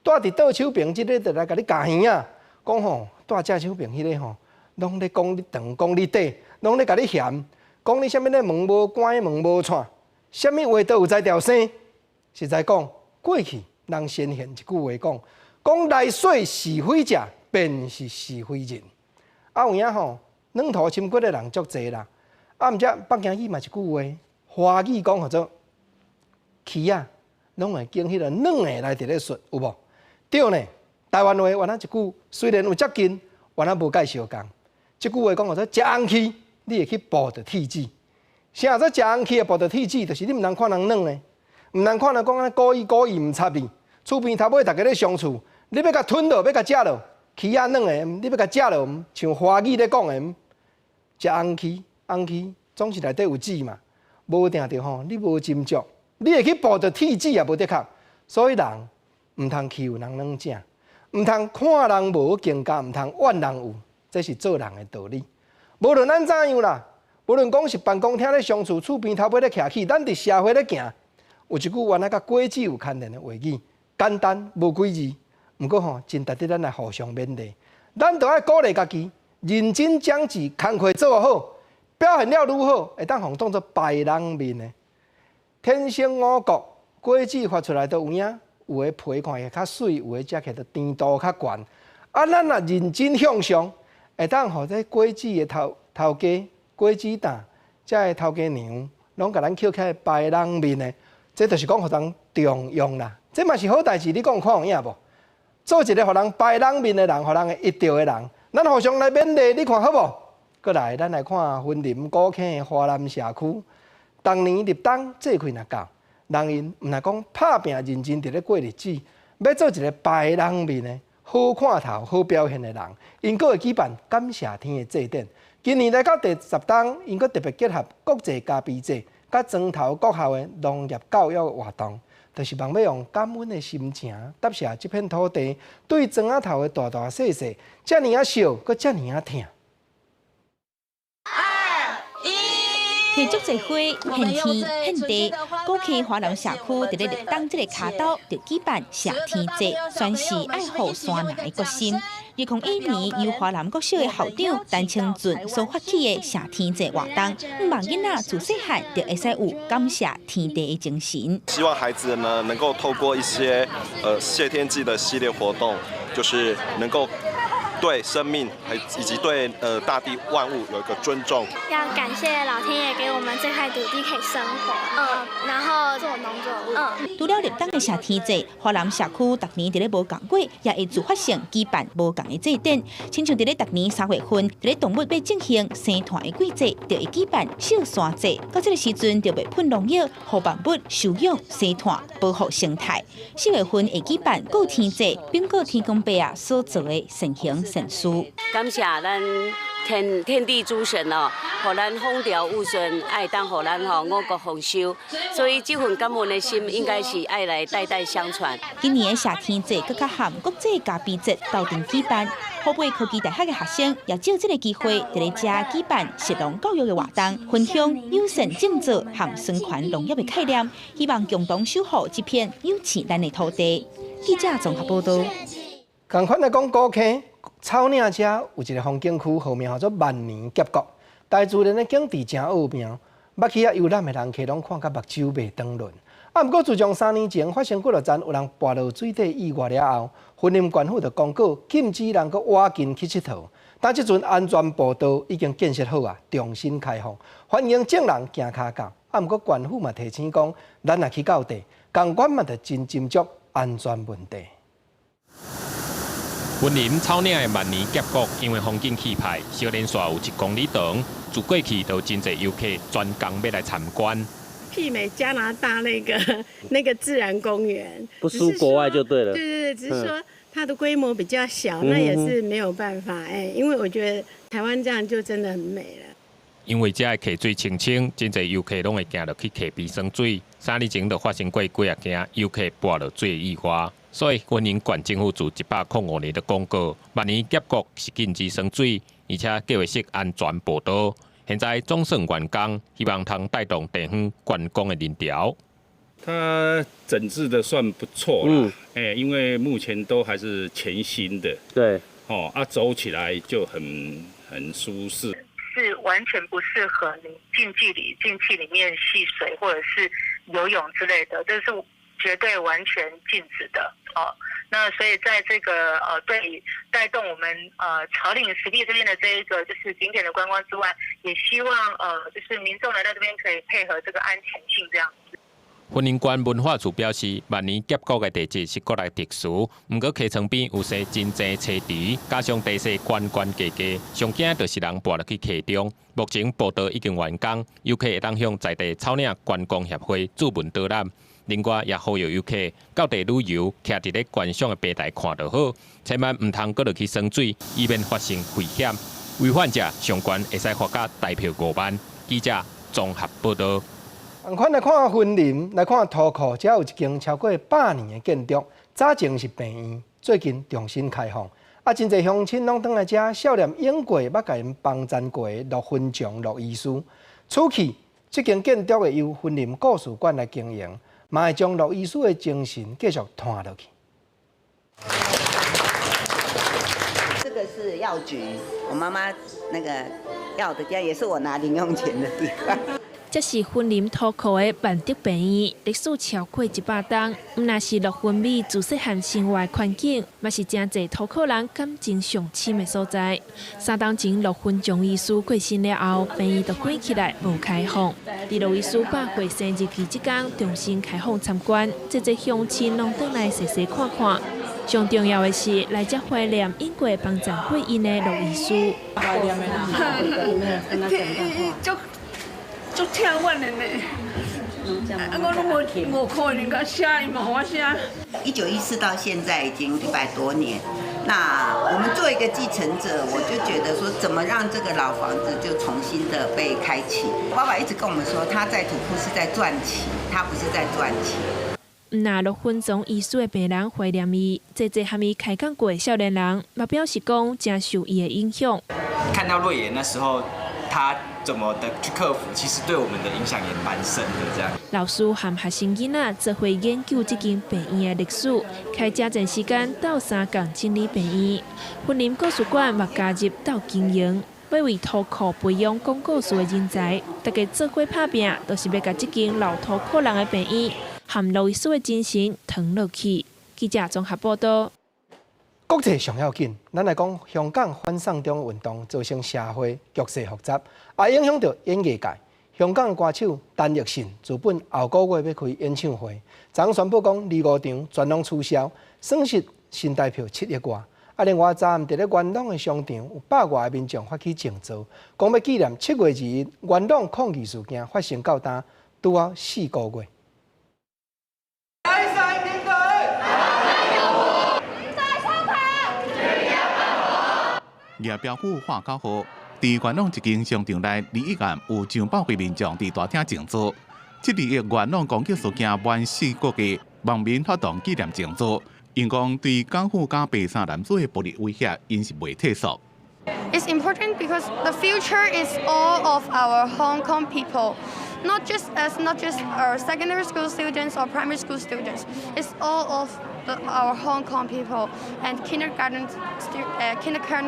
蹛佇倒手邊這个就來共你咬耳仔，講吼，蹛正手邊彼个吼，攏咧講你長，講你短，攏咧共你嫌，講你啥物咧門無關門無掣，啥物話都有才調生。實在講，過去人先賢一句話講，講來說是非者，便是是非人。啊，有影吼，軟塗深骨的人足濟啦。啊，毋則北京語嘛一句話，華語講號做起仔，攏會經彼个軟的來佇咧說，有無？對呢，台灣話原來一句雖然有接近，原來無介相仝。這句話講號做食紅去，你會去捕著鐵子。啥做食紅去會捕著鐵子？就是你毋通看人軟的，毋通看人講按呢故意故意毋插你。厝邊頭尾大家咧相處，你欲共吞落，欲共食落，起仔軟的，你欲共食落，像華語咧講的，食紅去，紅去總是內底有籽嘛，無定著吼，你無斟酌，你會去捕著鐵子也無的確。所以人毋通欺負人軟正，毋通看人無更加毋通怨人有，這是做人的道理。無論按怎樣啦，無論講是辦公廳咧相處，厝邊頭尾咧徛起，咱佇社會咧行，有一句原來佮果子有牽連的話語，簡單無幾字，毋過吼真值得咱來互相勉勵。咱著愛鼓勵家己，認真將事工課做好，表現了愈好，會當予人當做別人面的。天生五穀果子發出來都有影，有的皮看起來較媠，有的食起來就甜度較懸。啊，咱若認真向上，會當予這果子的頭頭家、果子擔，這个頭家娘，攏共咱抾起來別人面的，這就是講予人重用啦。這嘛是好代誌，你講看有影無？做一个予人別人面的人，予人會得著的人，咱互相來勉勵，你看好無？閣來，咱來看雲林古坑的華南社區，逐年立冬節氣若到，人𪜶毋若講拍拚認真佇咧過日子，欲做一个別人面的好看頭、好表現的人，𪜶閣會舉辦感謝天的祭典。今年來到第十冬，𪜶閣特別結合國際咖啡節，佮莊頭國校的農業教育活動，就是望欲用感恩的心情，答謝這片土地對莊仔頭的大大細細，遮爾仔惜，閣遮爾仔疼。提足濟花，獻天獻地，古溪華南社區佇咧立冬這个跤晝，就舉辦謝天節，宣示愛護山林的決心。2001年由華南國小的校長陳清俊所發起的謝天節活動，向望囡仔自細漢就會使有感謝天地的精神。希望孩子呢能夠透過一些謝天祭的系列活動，就是能夠對生命，還以及對大地萬物有一個尊重。要感謝老天爺給我們這塊土地可以生活，然後做農作物。除了立冬的謝天節，華南社區逐年佇咧無仝月，也會自發性舉辦無仝的祭典。親像佇咧逐年3月份，佇咧動物欲進行生湠的季節，就會舉辦秀山節。到這个時陣，就袂噴農藥，予萬物休養生湠，保護生態。4月份會舉辦過天節，稟告天公伯仔所做的善行善事。感謝咱天天地諸神哦，予咱風調雨順，會當予咱吼五穀豐收，所以這份感恩的心，應該是愛來代代相傳。今年的謝天節，閣較和國際咖啡節鬥陣舉辦，湖北科技大學的學生也藉這个機會，佇咧遮舉辦食農教育的活動，分享友善種植和循環農業的概念，希望共同守護這片有賜咱的土地。記者綜合報導。仝款來講，古坑草嶺遮有一个風景區，號名號做萬年峽谷。大自然的景致真奧妙，捌去遐遊覽的人客攏看甲目睭袂轉輪。啊，毋過自從3年前發生幾落棧有人跋落水底意外了後，雲林縣府就公告禁止人閣倚近去𨑨迌。但這陣安全步道已經建設好啊，重新開放，歡迎眾人行跤到。啊，毋過縣府嘛提醒講，咱若去到地，仝款嘛著真斟酌安全問題。雲林草嶺的萬年峽谷，因為風景氣派，小連紲有1公里長，自過去就真濟遊客專工欲來參觀。媲美加拿大那個自然公園，不輸國外就對了。對對對，只是說它的規模比較小，那也是沒有辦法哎，因為我覺得台灣這樣就真的很美了。因為遮的溪水清清，真濟遊客攏會行落去溪邊耍水。3年前就發生過幾仔件遊客跋落水的意外，所以雲林縣政府自105年就公告，萬年峽谷是禁止耍水，而且計劃設安全步道。現在總算完工，希望通帶動地方觀光的人潮。它整治的算不錯啦，哎，因為目前都還是全新的，哦，啊，走起來就很舒適。是完全不適合你近距離進去裡面戲水或者是游泳之類的，這是絕對完全禁止的哦。那所以在這個對帶動我們草嶺石壁這邊的這一個就是景點的觀光之外，也希望就是民眾來到這邊可以配合這個安全性這樣子。雲林縣文化處表示，萬年峽谷的地質是國內特殊，毋過溪床邊有生真濟青池，加上地勢懸懸低低，上驚就是人跋落去溪中。目前步道已經完工，遊客會當向在地草嶺觀光協會諮詢導覽。另外，也呼籲遊客到地旅遊，徛佇咧觀賞的平台看就好，千萬毋通閣落去耍水，以免發生危險。違反者上懸會使罰甲台票5萬。記者綜合報道。仝款來看雲林，來看塗庫，遮有一間超過100年的建築，早前是病院，最近重新開放。啊，真濟鄉親攏轉來遮，少年永過捌共𪜶幫贊過的陸雲松陸醫師。此去，這間建築會由雲林故事館來經營，嘛會將陸醫師的精神繼續傳落去。這個是藥局，我媽媽那個藥的店，也是我拿零用錢的地方。這是雲林塗庫的萬德病院，歷史超過100冬。毋但是陸雲美自細漢生活環境，嘛是誠濟塗庫人感情上深的所在。3冬前陸雲松醫師過身了後，病院就關起來無開放。佇陸醫師100歲生日期這工重新開放參觀，濟濟鄉親攏轉來細細看看。上重要的是來遮懷念永過幫贊過𪜶的陸醫師。足疼阮的呢，啊，我攏無可能共寫，伊嘛予我寫。1914到現在已經100多年，那我們做一個繼承者，我就覺得說，怎麼讓這個老房子就重新的被開啟？爸爸一直跟我們說，他在塗庫是在賺錢，他不是在賺錢。毋若陸雲松醫師的病人懷念伊，濟濟和伊開講過的少年人，嘛表示講誠受伊的影響。看到瑞爺那時候，他怎麼的去克服，其實對我們的影響也蠻深的。這樣，老師和學生囡仔做伙研究這間病院的歷史，開誠濟時間鬥相共整理病院。雲林故事館嘛加入鬥經營，欲為塗庫培養講故事的人才，大家做伙拍拚，就是欲共這間老塗庫人的病院和陸醫師的精神傳落去。記者綜合報道。國際上要緊，咱來講香港反送中運動造成社會局勢複雜，也影響著演藝界。香港歌手陳奕迅自本後個月欲開演唱會，昨昏宣布講25場全攏取消，損失新台票7億外。啊，另外昨暗佇咧元朗的商場有百外个民眾發起靜坐，講欲紀念7月21元朗抗議事件發生到今拄好4個月。愛上警隊，在香港，舉標語喊口號，佇元朗一間商場內，21暗有上百位民眾佇大廳靜坐。7/21元朗攻擊事件滿4個月，網民發動紀念靜坐，𪜶講對港府佮白衫男子的暴力威脅，𪜶是袂退縮。 It's important because the future is all of our Hong Kong people, not just our secondary school students or primary school students. It's all of our Hong Kong people and kindergarten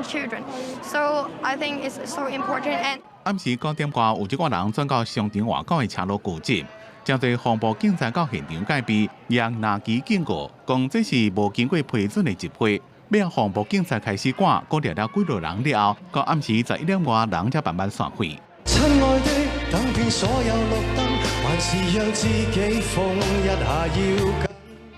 children. So I think it's so important. And 暗時9點外有一寡人鑽到商場外口的車路聚集，真濟防暴警察到現場戒備，也拿旗警告，講這是無經過批准的集會。尾仔防暴警察開始趕，趕掠了幾落人了後，到暗時11點外人才慢慢散開。親愛的，等遍所有綠燈，還是讓自己瘋一下要緊。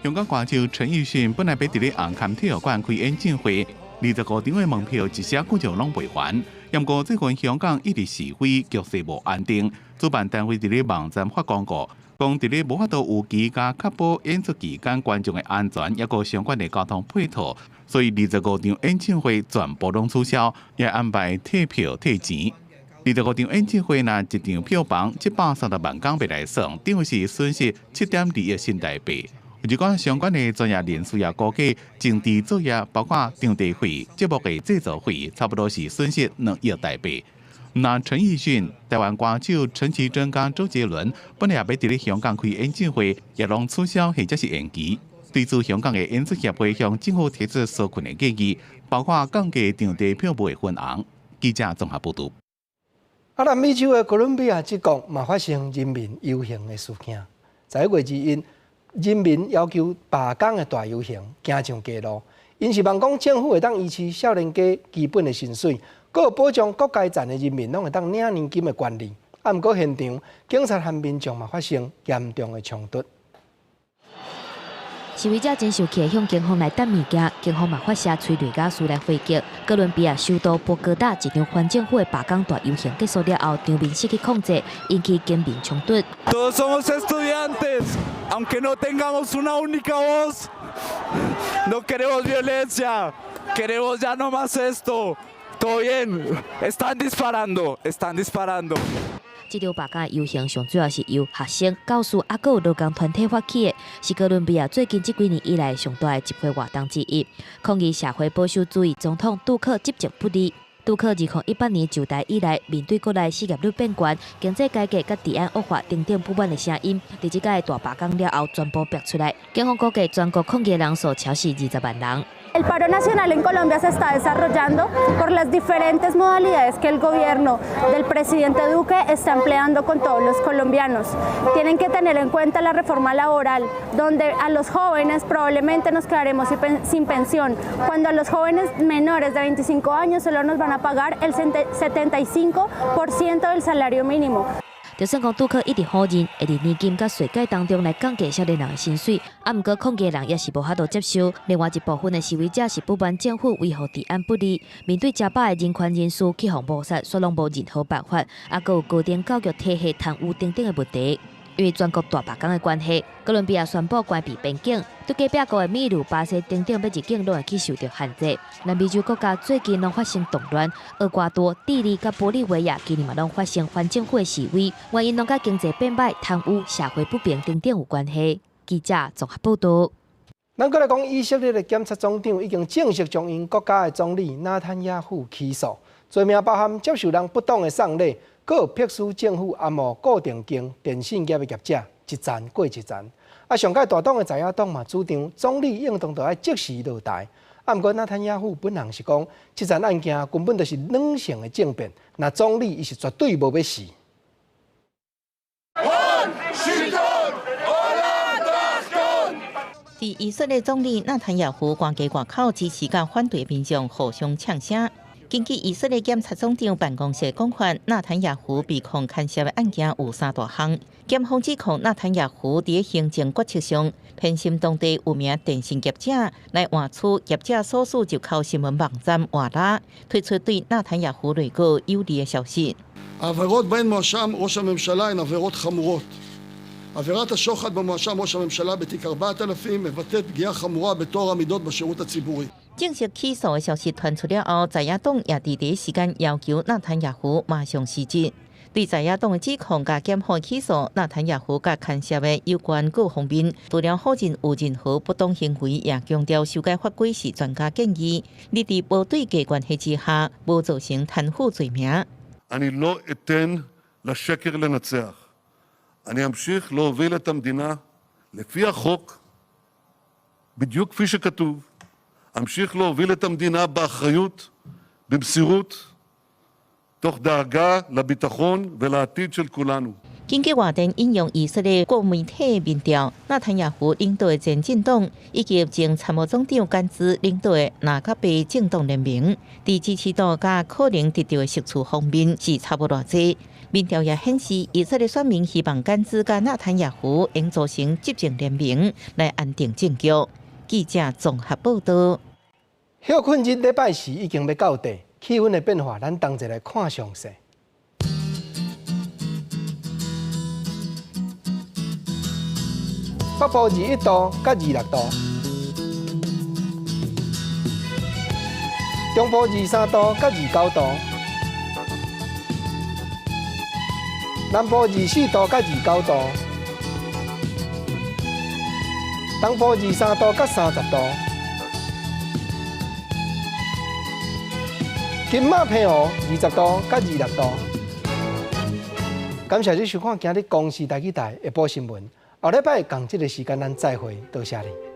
香港歌手陳奕迅本來欲佇咧紅磡體育館開演唱會，25場的門票一時仔久就攏賣完。毋過最近香港一直示威，局勢無安定，主辦單位佇咧網站發公告，講佇咧無法度預期佮確保演出期間觀眾的安全，抑閣相關的交通配套，所以25場演唱會全部攏取消，也安排退票退錢。25場演唱會若一場票房730萬港幣來算，等於是損失7.2億新台幣。有關相關的專業人士也估計，前置作業包括場地費、節目的製作費，差不多是損失2億台幣。那陳奕迅、台灣歌手陳綺貞佮周杰倫本來也欲佇咧香港開演唱會，也攏取消或者是延期。對此，香港的演出協會向政府提出紓困的建議，包括降低場地票務的分紅。記者綜合報導。啊，南美洲的哥倫比亞這國嘛發生人民遊行的事件，11月21，人民要求罷工的大遊行，行上街路，𪜶是望講政府會當維持少年家基本的薪水，閣有保障各階層的人民攏會當領年金的權利。啊，毋過現場警察和民眾嘛發生嚴重的衝突。示威者真受氣，向警方來擲物件，警方嘛發射催淚瓦斯來回擊。哥倫比亞首都波哥大一場反政府的罷工大遊行結束了後，場面失去控制，引起警民衝突。 Todos somos estudiantes, aunque no tengamos una única voz. No queremos violencia, queremos ya no más esto. Todo bien, están disparando, están disparando. 這場罷工遊行上主要是由學生、教師抑閣有勞工團體發起的，是哥倫比亞最近這幾年以來上大的集會活動之一，抗議社會保守主義總統杜克執政不利。杜克2018年就台以來，面對國內失業率變懸、經濟改革佮治安惡化等等不滿的聲音，佇這擺大罷工了後，全部爆出來。警方估計全國抗議的人數超過20萬人。 El paro nacional en Colombia se está desarrollando por las diferentes modalidades que el gobierno del presidente Duque está empleando con todos los colombianos. Tienen que tener en cuenta la reforma laboral, donde a los jóvenes probablemente nos quedaremos sin pensión, cuando a los jóvenes menores de 25 años solo nos van a pagar el 75% del salario mínimo. 就算講杜克一直否認會佇年金佮稅改當中來降低少年人的薪水，啊，毋過抗議的人也是無法度接受。另外一部分的示威者是不滿政府維護治安不利，面對成百的人權人士去予謀殺，煞攏無任何辦法，啊，閣有高等教育體系貪污等等的問題。因為全國大罷工的關係，哥倫比亞宣布關閉邊境，對隔壁國的秘魯、巴西等等欲入境攏會去受著限制。南美洲國家最近攏發生動亂，厄瓜多、智利佮玻利維亞今年嘛攏發生反政府的示威，原因攏佮經濟變歹、貪污、社會不平等等有關係。記者綜合報導。咱閣來講，以色列的檢察總長已經正式將𪜶國家的總理納坦雅胡起訴，罪名包含接受人不當的送禮。閣有迫使政府掩護固定間電信業的業者一層過一層。啊，上蓋大黨的在野黨嘛主張總理應當著愛即時落台。啊，毋過納坦雅胡本人是講，這層案件根本就是軟性的政變，若總理伊是絕對無欲死。 הון 佇以色列總理納坦雅胡官邸外口支持佮反對民眾互相嗆聲。根據以色列檢察總長辦公室講法，納坦雅胡被控牽涉的案件有三大項。檢方指控納坦雅胡佇行政決策上偏心當地有名電信業者，來換取業者所屬入口新聞網站瓦拉推出對納坦雅胡內閣有利的消息。 העבירות בהן מואשם ראש הממשלה הן עבירות חמורות. עבירת השוחד בה מואשם ראש הממשלה בתיק 4000 מבטאת פגיעה חמורה בטוהר המידות בשירות הציבורי. 正式起訴的消息傳出了後，在野黨也佇第一時間要求納坦雅胡馬上辭職。對在野黨的指控佮檢方起訴，納坦雅胡佮牽涉的有關各方面，除了否認有任何不當行為，也強調修改法規是專家建議，你佇無對價關係之下，無造成貪腐罪名。 אני לא אתן לשקר לנצח. אני אמשיך להוביל את המדינה לפי החוק, בדיוק כפי שכתוב. אמשיך להוביל את המדינה באחריות, במסירות, תוך דאגה לביטחון ולעתיד של כולנו。根據外電引用以色列國媒體民調，納坦雅胡領導的前進黨以及前參謀總長甘茲領導的納卡貝政黨聯盟，佇支持度佮可能得著的席次方面是差無偌濟。民調也顯示，以色列選民希望甘茲佮納坦雅胡應組成執政聯盟來安定政局。記者綜合報道。歇睏日禮拜四已經欲到底，氣溫的變化，咱同齊來看詳細。北部21度佮26度，中部23度佮29度，南部24度佮29度，東部23度佮30度，金馬澎湖20度佮26度。感謝你收看今日公視台語台下晡新聞。後禮拜仝這个時間，咱再會，多謝你。